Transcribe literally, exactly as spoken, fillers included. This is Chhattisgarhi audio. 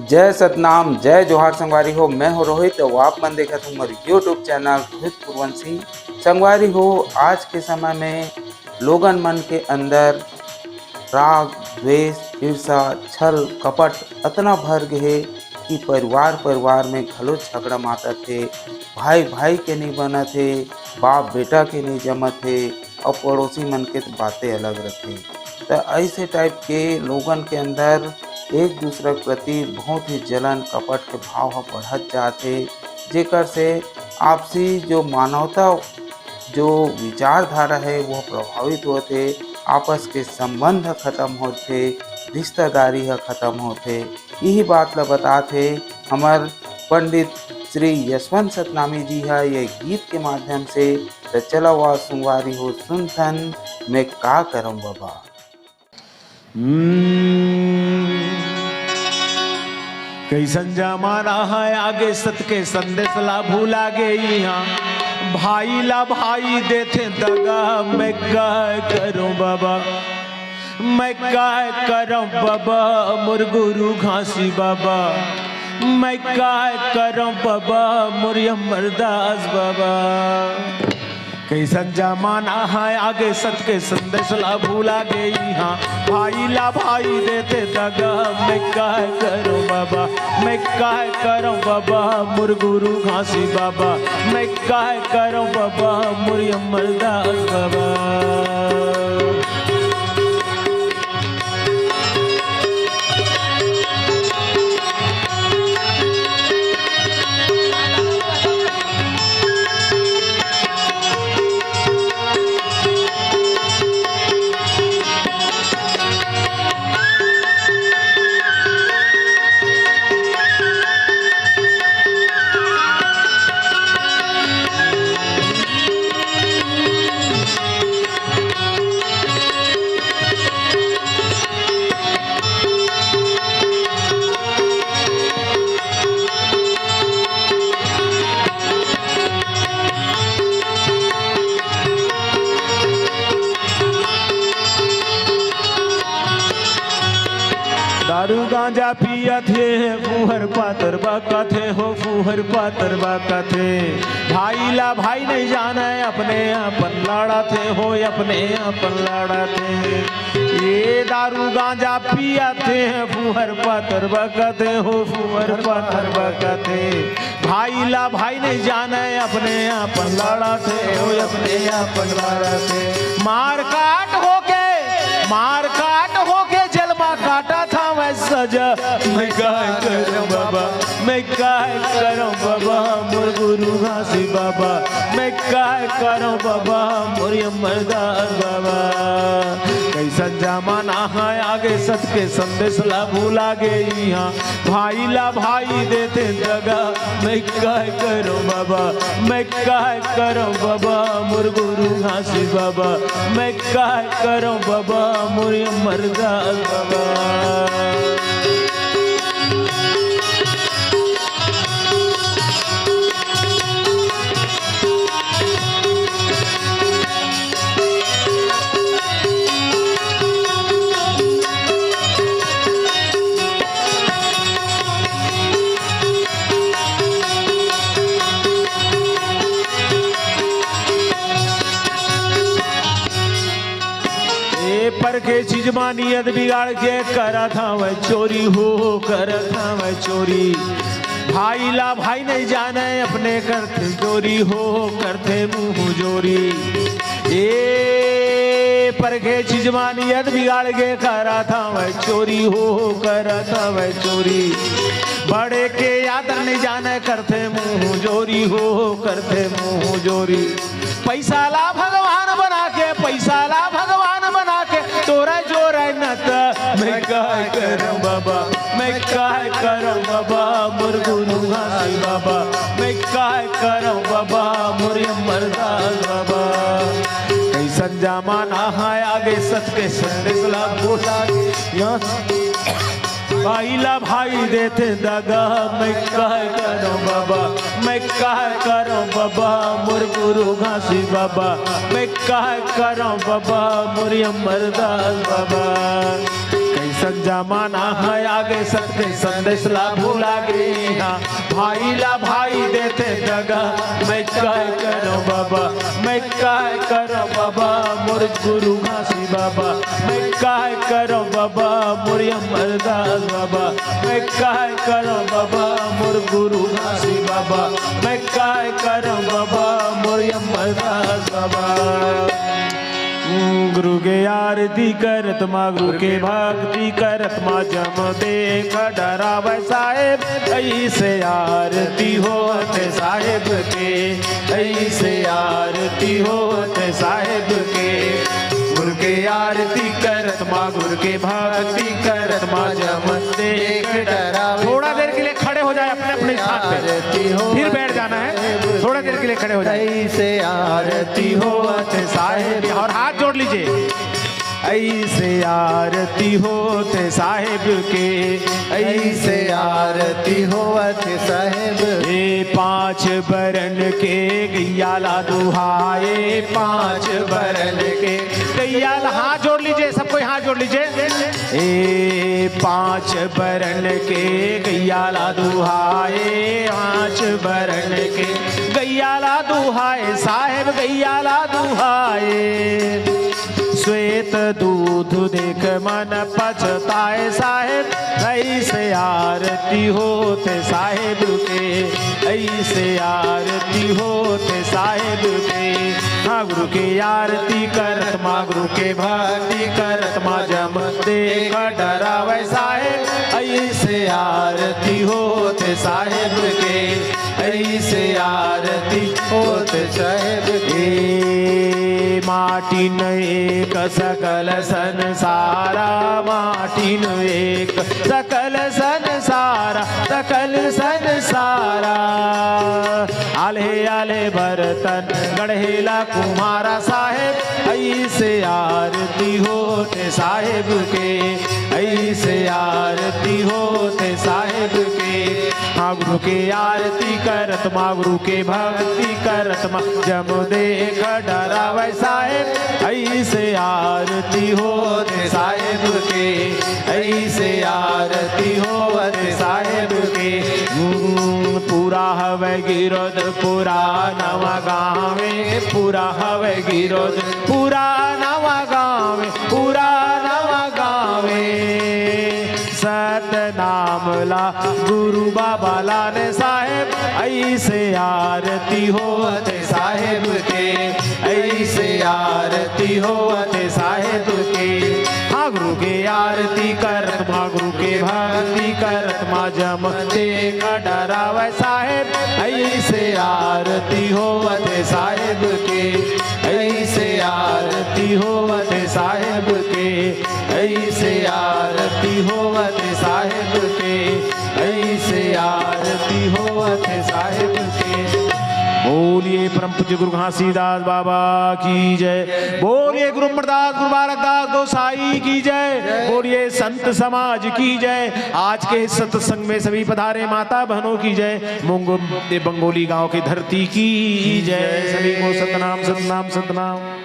जय सतनाम, जय जोहार संगवारी हो। मैं हो रोहित, अउ आप मन देखत हो हमर YouTube चैनल रोहित कुरवंशी। संगवारी हो, आज के समय में लोगन मन के अंदर राग, द्वेष, ईर्ष्या, छल, कपट अतना भर गे हे कि परिवार, परिवार में घलो झगड़ा मातत हे, भाई, भाई के नहीं बनत हे, बाप, बेटा के नहीं जमत हे, अउ पड़ोसी मन के तो बातें अलग रथे। त ऐसे टाइप के लोगन के अंदर एक दूसरा के प्रति बहुत ही जलन, कपट के भाव ह बढ़त जात हे, जेकर से आपसी जो मानवता, जो विचारधारा है, वो प्रभावित होत हे, आपस के संबंध ह खत्म होत हे, रिश्तेदारी ह खत्म होत हे। यही बात ला बतात हे हमर पंडित श्री यशवंत सतनामी जी ह ये गीत के माध्यम से। त चला वा संगवारी हो सुनथन, मैं का करम बाबा। हम्म, कैसन जमाना है आगे, सत के संदेश ला भुला गे इहाँ। भाई ला भाई देथे दगा, मैं काय करूं बाबा, मैं काय करम बाबा, मोर गुरु घासी बाबा, मैं काय करम बाबा, मोर अमरदास बाबा। कैसन जमाना है आगे, सत के संदेश ला भुला गे इहाँ। भाई ला भाई देथे दगा, मैं काय करूं बाबा, मैं काय करम बाबा, मोर गुरु घासी बाबा, मैं काय करम बाबा, मोर अमरदास बाबा। दारू गांजा पियत हे, फुहर पातर बकत हे हो, फुहर पातर बकत हे। भाई ला भाई नहीं जाने, अपने अपन लड़त हे हो, अपने अपन लड़त हे। ये दारू गांजा पियत हे, फुहर पातर बकत हे हो, फुहर पातर बकत हे। भाई ला भाई नहीं जाने, अपने अपन लड़त हे हो, अपने अपन लड़त हे। मार काट होके, मार काट होके जलमा काटत हवय सजा। मैं काय करम बाबा, मैं काय करम बाबा, मोर गुरु घासी बाबा, मैं काय करम बाबा, मोर अमरदास बाबा। कैसन जमाना है आगे, सत के संदेश ला भुला गे इहाँ। भाई ला भाई देथे दगा, मैं काय करम बाबा, मैं काय करम बाबा, मोर गुरु घासी बाबा, मैं काय करम बाबा, मोर अमरदास बाबा। ए परखे चीज मा नियत बिगाड़ के करत हवय चोरी हो, करत हवय चोरी। भाई ला भाई नहीं जाने, अपने करथे चोरी हो, करथे मुंह जोरी। ए परखे चीज मा नियत बिगाड़ के करत हवय चोरी हो, करत हवय चोरी। बड़े के आदर नहीं जाने, करथे मुंह जोरी हो, करथे मुंह जोरी। पैसा ला भगवान बना के, पैसा ला भगवान बना के, तोरा जोरे न त मैं काय करम बाबा, मैं काय करम बाबा, मोर गुरु घासी बाबा, मैं काय करम बाबा, मोर अमरदास बाबा। कैसन जमाना है आगे, सत के संदेश ला भुला के। भाई ला भाई देथे दगा, मैं काय करम बाबा, मैं काय करम बाबा, मोर गुरु घासी बाबा, मैं काय करम बाबा, मोर अमरदास बाबा। कैसन जमाना हे आगे, सत्य संदेश ला भुला गे। हाँ, भाई ला भाई देथे दगा, मैं काय करंव बाबा, मैं काय करंव बाबा, मोर गुरु घासी बाबा, मैं काय करंव बाबा, मोर अमरदास बाबा, मैं काय करंव बाबा, मोर गुरु घासी बाबा, मैं काय करंव बाबा, मोर अमरदास बाबा। गुरु के आरती करत मा, गुरु के भक्ति करत मा, जम देख डरावय साहेब, अइसे आरती होत साहेब के, अइसे आरती होत साहेब के। गुरु के आरती करत मा, गुरु के भक्ति करत मा, जम देख डरावय। थोड़ा देर के लिए खड़े हो जाए अपने अपने स्थान पे, आरती हो फिर बैठ जाना है। थोड़ा देर के लिए खड़े हो जाए। अइसे आरती होत साहेब, और हाथ जोड़ लीजिए। अइसे आरती होत साहेब के, अइसे आरती होत साहेब। ए पांच बरन के गैया ला दुहाए, पांच बरन के गैया ला, हाथ जोड़ लीजिए, सब कोई हाथ जोड़ लीजिए। ए पांच बरन के गैया ला दुहाए, पांच बरन के गैया ला दुहाए, साहेब गैया ला दुहाए। श्वेत दूध देख मन पछताए साहेब, अइसे आरती होत साहेब के, अइसे आरती होत साहेब के। हाँ, गुरु के आरती करत मा, गुरु के भक्ति करत मा, जम देख डरावय साहेब, अइसे आरती होत साहेब के, अइसे आरती होत साहेब के। माटी न एक सकल संसारा, माटी न एक सकल संसारा, सकल संसारा। आल्हे आल्हे बरतन गढ़ेला कुम्हारा साहेब, अइसे आरती होत साहेब के, अइसे आरती होत साहेब के। हाँ, गुरु के आरती करत मा, गुरु के भक्ति करत मा, जम देख डरावय साहेब, अइसे आरती होत साहेब के, अइसे आरती होत साहेब के। हम्म, पूरा हवय गिरोध पूरा नवा गाँव में, पूरा हवय गिरोध पूरा नवा गाँव में, पूरा नवा गाँव में। सतनाम ला गुरु बाबा लाने साहेब, अइसे आरती होत साहेब के, अइसे आरती होत साहेब के। हाँ, गुरु के आरती करत मा, गुरु के भक्ति करत मा, जम देख डरावय साहेब, अइसे आरती होत साहेब के, अइसे आरती होत साहेब के, अइसे आरती होत साहेब के, अइसे आरती होत साहेब के। बोलिए परम पूज्य गुरु घासीदास बाबा की जय, बोलिए गुरु अमरदास गुरु बालकदास गोसाई की जय, बोलिए संत समाज की जय। आज के सत्संग में सभी पधारे माता बहनों की जय, मुंगो बंगोली गांव की धरती की जय। सभी को सतनाम, सतनाम, सतनाम।